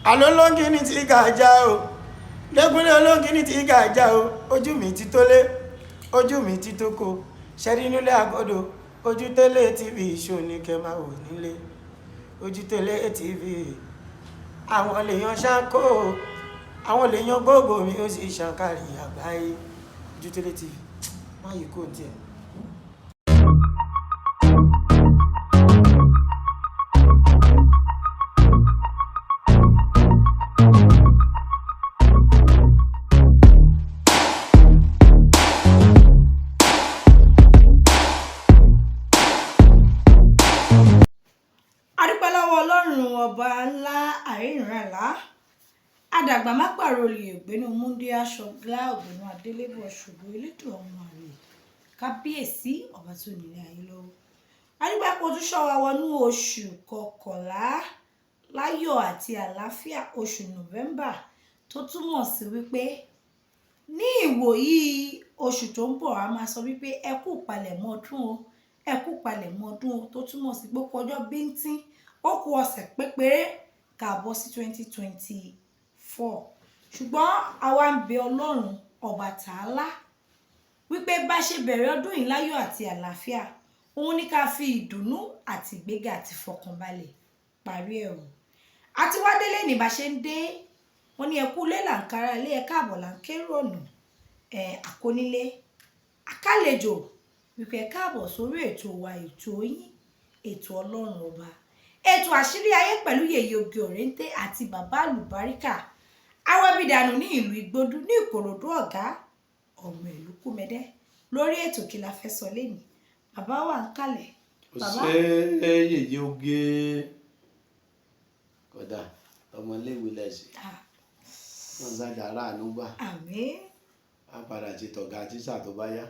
Àlọ́ olóńgìní tí gàjà o, lẹ́kúnlé olóńgìní tí gàjà o. Ojú mi ti tó lé, ojú mi ti tó ko, ṣẹ́rí nílé àgọ́dọ̀. Ojútólé TV ṣò ní kẹ́ máa wò nílé. Ojútólé TV, àwọn lèèyàn ṣáńkó, àwọn lèèyàn gbogbo mi ó sì ṣàǹkàrí àgbáyé. Ojútólé TV, má yìí kò tiẹ̀. A dúpẹ́ lọ́wọ́ Ọlọ́run Ọba ńlá, àrírànlá, àdàgbà má pààrọ̀, olè ògbénu múndé aṣọgbá, ògbénu adélébọ̀, ṣògo elédùn ọmọ àrè, kábíyèsí, ọba tó nílé ayé lọ́wọ́. A dúpẹ́ pé o tún ṣọ́ wa wọnú oṣù kọkànlá láyọ̀ àti àlàáfíà, oṣù November, tó túmọ̀ sí wípé ní ìwòyí oṣù tó ń bọ̀, a máa sọ wípé ẹ kú palẹ̀mọ́ ọdún o, ẹ kú palẹ̀mọ́ ọdún o, tó túmọ̀ sí pé ó kù ọjọ́ bíntín, ó kù ọ̀sẹ̀ pépéré ká bọ́ sí 2024. Ṣùgbọ́n àwa ń bẹ Ọlọ́run Ọba Tàálá wípé bá ṣe bẹ̀rẹ̀ ọdún yìí láyọ̀ àti àlàáfíà, òun ní ká fi ìdùnnú àti ìgbéga àti ìfọkànbalẹ̀ parí ẹ̀ o. Àti wá délé ní bá ṣe ń dé, wọ́n ní ẹkú ilé là ń kára ilé, ẹ káàbọ̀ là ń kérò ọ̀nà, ẹ̀ àkónílé akálejò, wípé ẹ káàbọ̀ sórí ètò wa, ètò yín, ètò Ọlọ́run Ọba, ètò Àṣírí Ayé pẹ̀lú Yèyé Oge Òréńté àti Bàbá Àlùbáríkà Awẹ́bídànù ní ìlú Ìgbódú ní Ìkòròdú, ọ̀gá ọmọ ìlú Kúmẹdẹ́. Lórí ètò, kí la fẹ́ sọ lẹ́nìí? Bàbá wa ń kalẹ̀. Ó Bàbá. Ṣe Yèyé Oge, kódà ọmọléèwé lẹsìn. Ah, wọn sájà aráàánú gbà. Àmín. Á padà ti tọ̀gá tíṣà tó bá yá,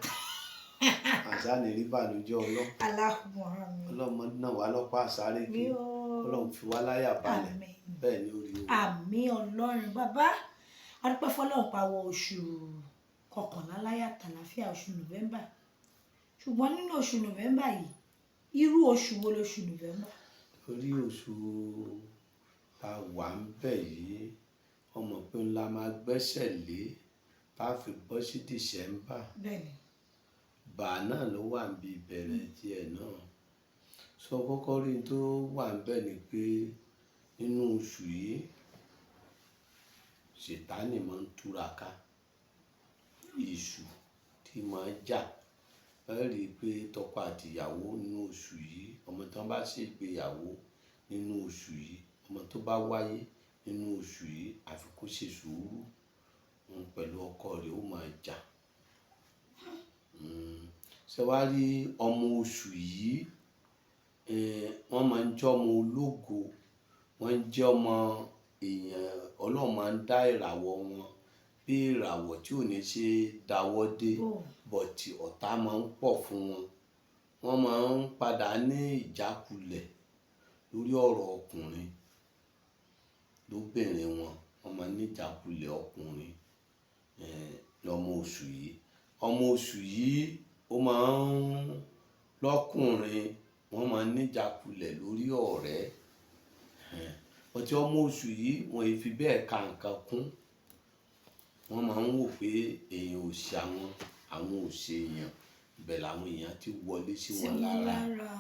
àṣà ní rí bànújẹ́ ọlọ́. Aláhùn àmín. Ọlọ́mọ náà wà lọ́pọ̀ àsáré kí Mi ò. Ọlọ́run fi wá láyà balẹ̀. Àmín. Bẹ́ẹ̀ ni ó rí o. Àmín Ọlọ́run. Bàbá, adúpẹ́ fọlọ́run pawọ́ oṣù kọkànlá láyà tàlàfíà, oṣù November. Ṣùgbọ́n nínú oṣù November yìí, irú oṣù wo lóṣù November? Orí oṣù tá a wà ń bẹ̀ yìí, ọmọ pé ńlá máa gbẹ́sẹ̀ lé tá a fi bọ́ sí December. Bẹ́ẹ̀ni. Bàá náà ló wà níbi ìbẹ̀rẹ̀ tiẹ̀ náà. Sọ kọ́kọ́ rí n tó wà níbẹ̀ ni pé nínú oṣù yìí, Ṣètánì máa ń túraká, èṣù tí máa ń jà. Ẹ rí i pé tọkọ àtìyàwó nínú oṣù yìí, ọmọ tí wọ́n bá ṣègbéyàwó nínú oṣù yìí, ọmọ tó bá wáyé nínú oṣù yìí, àfi kó ṣe sùúrù, òun pẹ̀lú ọkọ rẹ̀ ó máa jà. Ṣé wàá rí ọmọ oṣù yìí, wọ́n máa ń jẹ́ ọmọ ológo, wọ́n ń jẹ́ ọmọ èèyàn. Ọlọ́run máa ń dá ìràwọ̀ wọn bí ìràwọ̀ tí ò ní ṣe dáwọ́ dé. Oh. But ọ̀tá máa ń pọ̀ fún wọn. Wọ́n máa ń padà ní ìjákulẹ̀ lórí ọ̀rọ̀ ọkùnrin lóbìnrin wọn. Wọ́n máa ń ní ìjákulẹ̀ ọkùnrin, lọ́mọ oṣù yìí. Ọmọ oṣù yìí, ó máa ń lọ́kùnrin, wọ́n máa ń ní ìjákulẹ̀ lórí ọ̀rẹ́. But ọmọ oṣù yìí, wọ́n ì fi bẹ́ẹ̀ ka nǹkan kún. Wọ́n máa ń wò pé èèyàn ò ṣe àwọn, àwọn ò ṣe èèyàn. Ibẹ̀ làwọn èèyàn ti wọlé sí sí wọn wọn lára. Lára.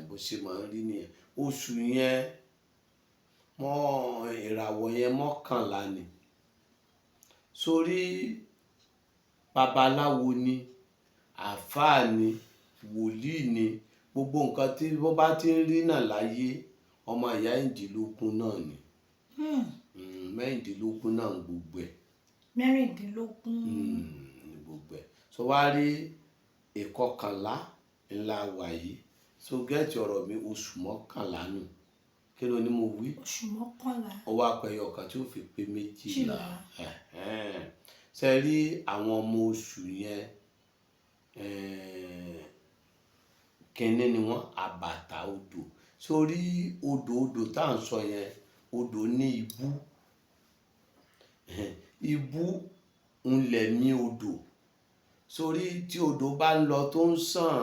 Bó ṣe máa ń rí nìyẹn. Oṣù yẹn mọ́, ìràwọ̀ yẹn 11 ni. Sórí babaláwo ni, àlfàá ni, wòlíì ni, gbogbo nǹkan tí wọ́n bá ti ń rí náà láyé, ọmọ ìyá ẹ̀ǹdínlógún náà ni. 16 náà ń gbogbo ẹ̀. 16. Ní gbogbo ẹ̀. So wá rí ìkọkànlá ńlá wà yìí. So gẹ́ẹ̀tì ọ̀rọ̀ mi, oṣù 11 nù. Kí ló ní mo wí? Oṣù 11. Ó wá pẹ́ ọ̀kan tí ó fi pé 12. Jìlá. Ẹ̀hẹ́n. Ṣé rí àwọn ọmọ oṣù yẹn, kínní ni wọ́n, àbàtà odò. Sórí odò, odò tá à ń sọ yẹn, odò ní ibú. Ẹ̀hẹ́n. Ibú ń lẹ̀mí odò. Sórí tí odò bá ń lọ, tó ń sàn,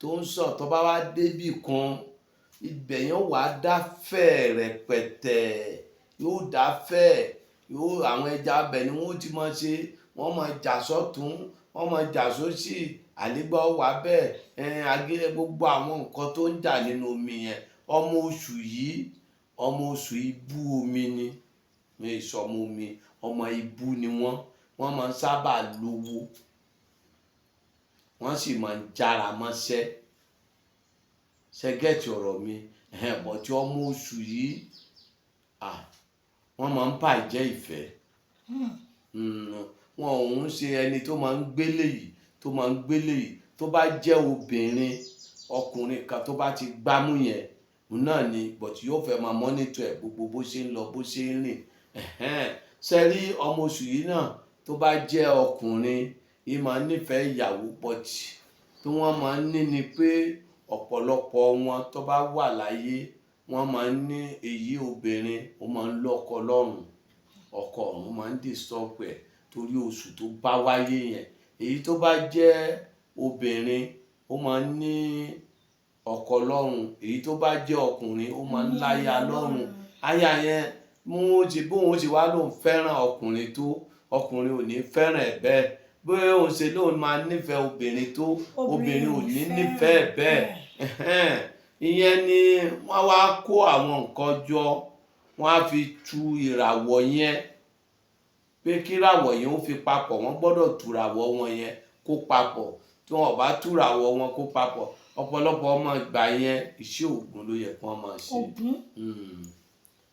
tó ń sàn, tó bá wá débì kan, ibẹ̀ yẹn wà á dá fẹ̀rẹ̀pẹ̀tẹ̀. yóò dá fẹ́ẹ̀, yóò àwọn ẹja abẹ ni wọ́n ti máa ṣe, wọ́n máa jà sọ́tún, wọ́n máa jà sósì, àlégbá wà bẹ́ẹ̀, agé gbogbo àwọn nǹkan tó ń jà nínú omi yẹn. Ọmọ oṣù yìí, ọmọ oṣù ibú omi ni, mi ì sọ ọmọ omi, ọmọ ibú ni wọ́n. Wọ́n máa ń sábà lówó, wọ́n sì máa ń jára mọ́ṣẹ́. Ṣẹ́gẹ́tì ọ̀rọ̀ mi? Bọ̀ tí ọmọ oṣù yìí, wọ́n máa ń bàjẹ́ ìfẹ́. Wọn ò ń ṣe ẹni tó máa ń gbélé yìí, tó máa ń gbélé yìí. Tó bá jẹ́ obìnrin, ọkùnrin kan tó bá ti gbámú yẹn, òun náà ni, but yóò fẹ́ máa monitor ẹ̀ gbogbo bó ṣe ń lọ, bó ṣe ń rìn. Ṣe rí ọmọ oṣù yìí náà, tó bá jẹ́ ọkùnrin yìí, máa ń nífẹ̀ẹ́ ìyàwó, but tí wọ́n máa ń ní ni pé ọ̀pọ̀lọpọ̀ wọn tó bá wà láyé, wọ́n máa ń ní èyí obìnrin, ó máa ń lọ́kọ lọ́rùn, ọkọ ọ̀run máa ń disturb ẹ̀ torí oṣù tó bá wáyé yẹn. Èyí tó bá jẹ́ obìnrin, ó máa ń ní ọkọ lọ́rùn. Èyí tó bá jẹ́ ọkùnrin, ó máa ń láya lọ́rùn. Aya yẹn mú ti bóun ti wá lóun fẹ́ràn ọkùnrin tó, ọkùnrin ò ní fẹ́ràn ẹ̀ bẹ́ẹ̀. Bóyá òun ṣe lóun máa nífẹ̀ẹ́ obìnrin tó, obìnrin ò ní nífẹ̀ẹ́ bẹ́ẹ̀. Ìyẹn ni wọ́n wá kó àwọn nǹkan jọ, wọ́n á fi tu ìràwọ̀ yẹn pé kí ìràwọ̀ yẹn ó fi papọ̀. Wọ́n gbọ́dọ̀ tùràwọ̀ wọn yẹn kó papọ̀. Tí wọn ò bá tùràwọ̀ wọn kó papọ̀, ọ̀pọ̀lọpọ̀ ọmọ ìgbà yẹn, iṣẹ́ Ògún ló yẹ kí wọ́n máa ṣe. Ògún.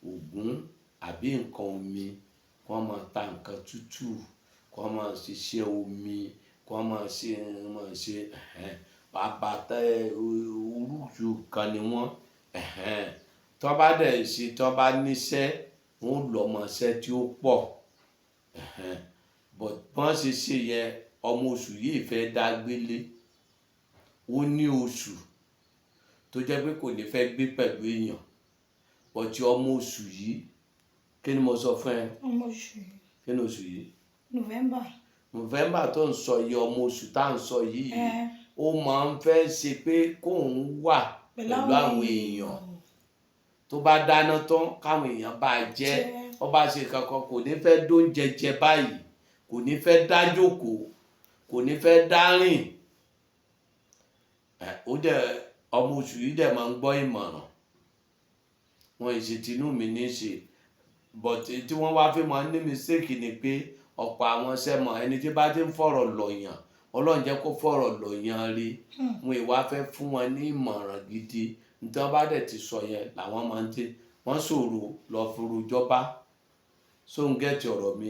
Ògún àbí nǹkan omi, kí wọ́n máa ta nǹkan tútù, kí wọ́n máa ṣiṣẹ́ omi, kí wọ́n máa ṣe bàbá orúkú kan ni wọ́n. Tí wọ́n bá dẹ̀ ṣe, tí wọ́n bá níṣẹ́, wọ́n ó lọ mọṣẹ́ tí ó pọ̀. But bí wọ́n ṣe ṣe yẹn, ọmọ oṣù yìí fẹ́ dá gbélé. Ó ní oṣù tó jẹ́ pé kò ní fẹ́ gbé pẹ̀lú èèyàn. But ọmọ oṣù yìí, kí ni mo sọ fún ẹ? Ọmọ oṣù yìí. Kí ni oṣù yìí? November. November tó ń sọ yìí, ọmọ oṣù tá à ń sọ yìí, ó máa ń fẹ́ ṣe pé kóun wà pẹ̀lú àwọn èèyàn. Tó bá dáná tán, káwọn èèyàn bá jẹ. Ó bá ṣe kankan, kò ní fẹ́ dóúnjẹ jẹ báyìí, kò ní fẹ́ dá jókòó, kò ní fẹ́ dá rìn. Ó dẹ̀ ọmọ oṣù yìí dẹ̀ máa ń gbọ́ ìmọ̀ràn wọn. Ìṣe tinú mi ní í ṣe, but tí wọ́n wá fi máa ń ní mistake ni pé ọ̀pọ̀ àwọn sẹ́mọ̀ ẹni tí bá ti ń fọ̀rọ̀ lọ̀yàn, Ọlọ́run jẹ́ kó fọ̀rọ̀ lọ̀yàn rí, wọn ìwà fẹ́ fún wọn ní ìmọ̀ràn gidi. Nítorí wọ́n bá dẹ̀ ti sọ yẹn làwọn máa ń tẹ́ wọ́n ṣòro lọ forújọba sóńgẹ̀tì ọ̀rọ̀ mi.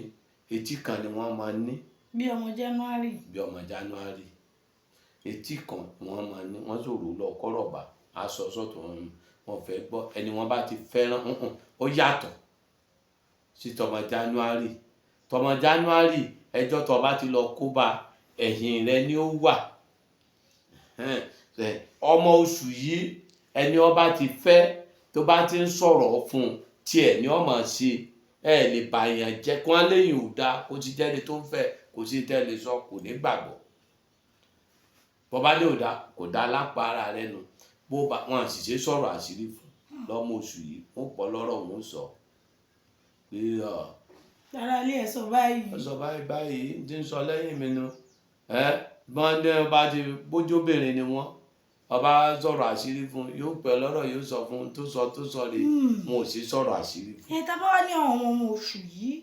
Etí kan ni wọ́n máa ń ní. Bí ọmọ January. Bí ọmọ January, etí kan ni wọ́n máa ń ní. Wọ́n ṣòro lọ kọ́rọ̀bà aṣọ sọ́tún wọn, wọn fẹ́ gbọ́ ẹni wọ́n bá ti fẹ́ràn. Ó yàtọ̀ sí tọmọ January. Tọmọ January, ẹjọ́ tó bá ti lọ kó bá, ẹ̀yìn rẹ ni ó wà. Ọmọ oṣù yìí, ẹni ó bá ti fẹ́, tó bá ti ń sọ̀rọ̀ fún un, tiẹ̀ ni ó máa ṣe. Ẹ lè bàyàn jẹ́ kí wọ́n léyìn ò dáa, kó ti jẹ́ni tó ń fẹ́, kò sí tẹ́ lè sọ, kò ní gbàgbọ́. Bọ́bá ní ò dáa, kò dáa lápá ara rẹ nu. Bó bá wọn àṣìṣe sọ̀rọ̀ àṣírí fún lọ́mọ oṣù yìí, wọ́n pọ̀ lọ́rọ̀, wọn sọ pé Ara ilé ẹ̀ sọ báyìí. Ó sọ báyìí báyìí tí ń sọ lẹ́yìn mi nu. Ẹ bọ́n ní bá ti bójóbìnrin ni wọ́n, ọba sọ̀rọ̀ àṣírí fún, yóò pẹ́ lọ́rọ̀, yóò sọ fún tó sọ tó sọ rè. Wọn ò sì sọ̀rọ̀ àṣírí fún. Ẹ tá bá wá ní àwọn ọmọ oṣù yìí,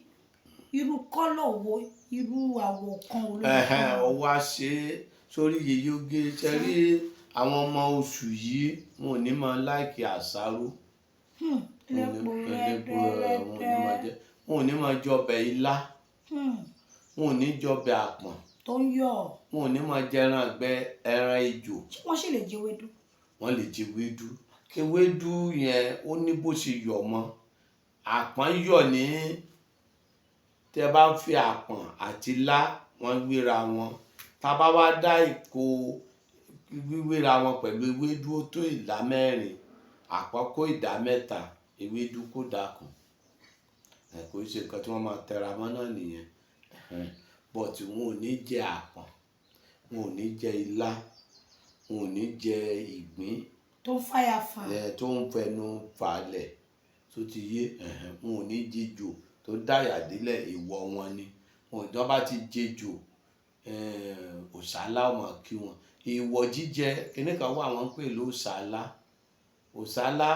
irú colour wo, irú àwọ̀ kan wo ló yẹ kí wọ́n? Ọwọ́ á ṣe é sórí yèyé oge. Ṣe rí àwọn ọmọ oṣù yìí, wọn ò ní máa like àsáró. Elépo. Wọn ò ní máa rẹ́dẹ́rẹ́dẹ́. jẹ, wọn ò ní máa jọbẹ̀ ilá, wọn ò ní jọbẹ̀ àpọ̀n, Tó ń yọ̀. wọn ò ní máa jẹ ẹran ìgbẹ́, ẹran ejò. Ṣé wọ́n sì lè jẹ ewédú? Wọ́n lè jẹ ewédú. Ewédú yẹn, ó ní bó ṣe yọ̀ mọ́. Àpọ̀n yọ̀ ní tẹ́ bá ń fi àpọ̀n àti ilá, wọ́n wéra wọn. Tá bá wá dá ìkó wíwéra wọn pẹ̀lú ewédú, ó tó ìdá mẹ́rin, àpọ̀n kó ìdá mẹ́ta, ewédú kó dà kan. Ẹ kò ṣe nǹkan tí wọ́n máa tẹra mọ́ náà nìyẹn. But wọn ò ní jẹ àpọ̀n, wọn ò ní jẹ ilá, wọn ò ní jẹ ìgbín. Tó ń fàyà fà. Ẹ tó ń fẹnu falẹ̀. So Tó ti yé, ẹ̀hẹ̀n, wọn ò ní jẹjò tó dáyà délẹ̀, ìwọ wọn ni. Wọn ò bá ti jẹjò, òṣàlá ó máa kí wọn. Ìwọ jíjẹ, kíní kan wà wọ́n ń pè lóṣàlá. Òṣàlá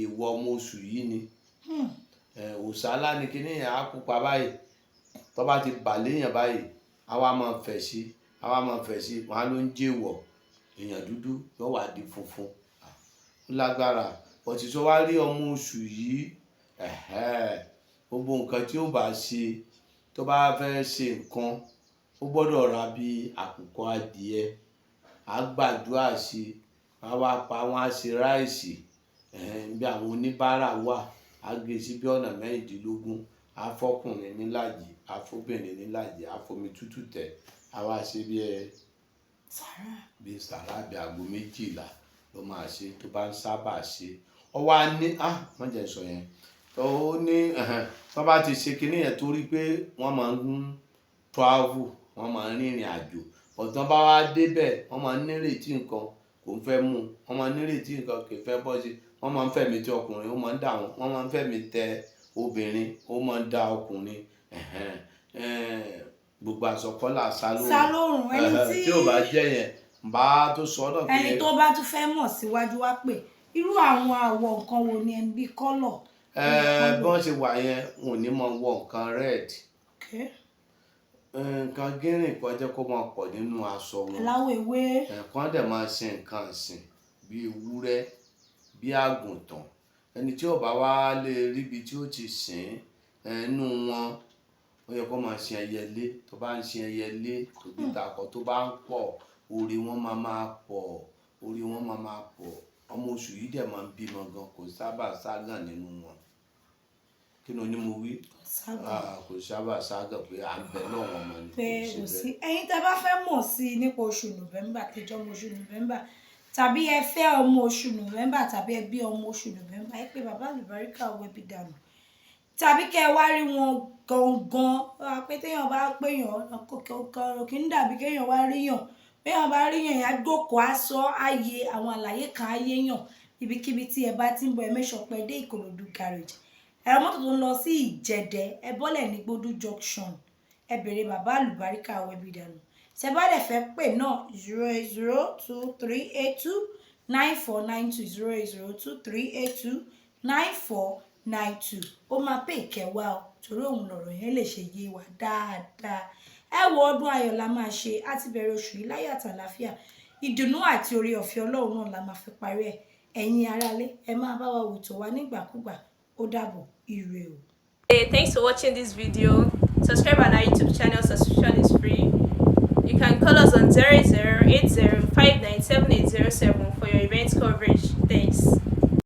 ìwọ ọmọ oṣù yìí ni. Òṣàlá ni kíní yẹn á pupa báyìí. Tó bá ti bà léèyàn báyìí, á wá máa fẹ̀ sí, á wá máa fẹ̀ sí, wọn á ló ń jẹ́wọ̀. Èèyàn dúdú yóò wá di funfun. Ó lágbára. Òtítọ́ wá rí ọmọ oṣù yìí, ẹ̀hẹ́n, gbogbo nǹkan tí ó bá ṣe, tó bá fẹ́ ṣe nǹkan, ó gbọdọ̀ ra bí àkùkọ adìẹ. A gbàdúrà sí i, a wá pa wọ́n á ṣe ráìsì, ẹ̀hẹ́n, bí àwọn oníbàárà wà, a gé sí bí ọ̀nà mẹ́rìndínlógún, a fọ́kùnrin nílàjì, a fóbìnrin nílàjì, a fomi tútù tẹ̀, a wá ṣe bí ẹ Sàrà. Bí sàrà bí aago 12 ló máa ṣe tó bá ń sábà ṣe. Ó wá ní, ah, má jẹ́ sọ yẹn. Tó ní, ẹ̀hẹ́n, tó bá ti ṣe kíní yẹn torí pé wọ́n máa ń travel, wọ́n máa ń rìnrìn àjò. Ọ̀tán bá wá dé bẹ̀, wọ́n máa ń nírètí nǹkan kò ń fẹ́ mú. Wọ́n máa ń nírètí nǹkan kò fẹ́ bọ́ sí. Wọ́n máa ń fẹ̀mí tẹ ọkùnrin, ó máa ń dà wọ́n. Wọ́n máa ń fẹ̀mí tẹ obìnrin, ó máa ń da ọkùnrin. Ẹ̀hẹ́n, gbogbo aṣọ kọ́ là sá lóòrùn. Sá lóòrùn, ẹni Ẹ̀hẹ́n, tí tí ò bá jẹ́ yẹn, bá tó sọ náà pé ẹni tó bá tún fẹ́ mọ̀ síwájú wá pé irú àwọn àwọ̀ nǹkan wo ni ẹni bí colour. Bí wọ́n ṣe wà yẹn, wọn ò ní máa wọ nǹkan red. Nǹkan green kan jẹ́ kó máa pọ̀ nínú aṣọ wọn. Aláwọ̀ ewé. Ẹ̀kan dẹ̀ máa ṣe nǹkan ọ̀sìn bí ewúrẹ́, bí àgùntàn. Ẹni tí ó bá wá lè rí ibi tí ó ti sìn, inú wọn, ó yẹ kó máa sin ẹyẹlé. Tó bá ń sin ẹyẹlé, tóbi takọ tó bá ń pọ̀, orí wọn máa máa pọ̀, orí wọn máa máa pọ̀. Ọmọ oṣù yìí dẹ̀ máa ń bímọ gan, kò sábà ságàn nínú wọn. Kí ni oní mo wí? Sábà. Ah, kò sábà ságàn pé à ń bẹ lọ́wọ́ ọmọ ni, kò Pé ṣe kò bẹ́ẹ̀. sí. Ẹ̀yin tí ẹ bá fẹ́ mọ̀ sí nípa oṣù November, tẹ́jọ́ ọmọ oṣù November, tàbí ẹ fẹ́ ọmọ oṣù November, tàbí ẹ bí ọmọ oṣù November, ẹ pé Bàbá Àlùbáríkà Wẹ́bídànù, tàbí kí ẹ wá rí wọn gangan. Pé téèyàn bá péyàn, kò kí ń dàbí kéèyàn wá ríyàn. Béèyàn bá ríyàn, á jókòó, á sọ, á yé àwọn àlàyé kan, á yéyàn. Ibikíbi tí ẹ bá ti ń bọ̀, ẹ make sure pé ẹ dé Ìkòròdú garage. Ẹ̀rọ mọ́tò tó ń lọ sí Ìjẹ̀dẹ̀, ẹ bọ́lẹ̀ ní Gbódú junction. Ẹ bèrè Bàbá Àlùbáríkà Wẹ́bídànù. Tẹ́ bá dẹ̀ fẹ́ pè náà, 08023829492, 08023829492. Ó máa pè kẹwàá o, torí òun lọ̀rọ̀ yẹn lè ṣe yé wa dáadáa. Ẹ wo, ọdún ayọ̀ la máa ṣe. A ti bẹ̀rẹ̀ oṣù yìí láyọ̀ àti àlàáfíà. Ìdùnnú àti oore ọ̀fẹ́ Ọlọ́run náà la máa fi parí ẹ̀. Ẹ̀yin aráalé, ẹ máa bá wa wò tó wa nígbàkúgbà. Ó dàbọ̀, ire o. Hey, thanks for watching this video. Subscribe on our YouTube channel, subscription is free. You can call us on 0080 for your event coverage. Thanks.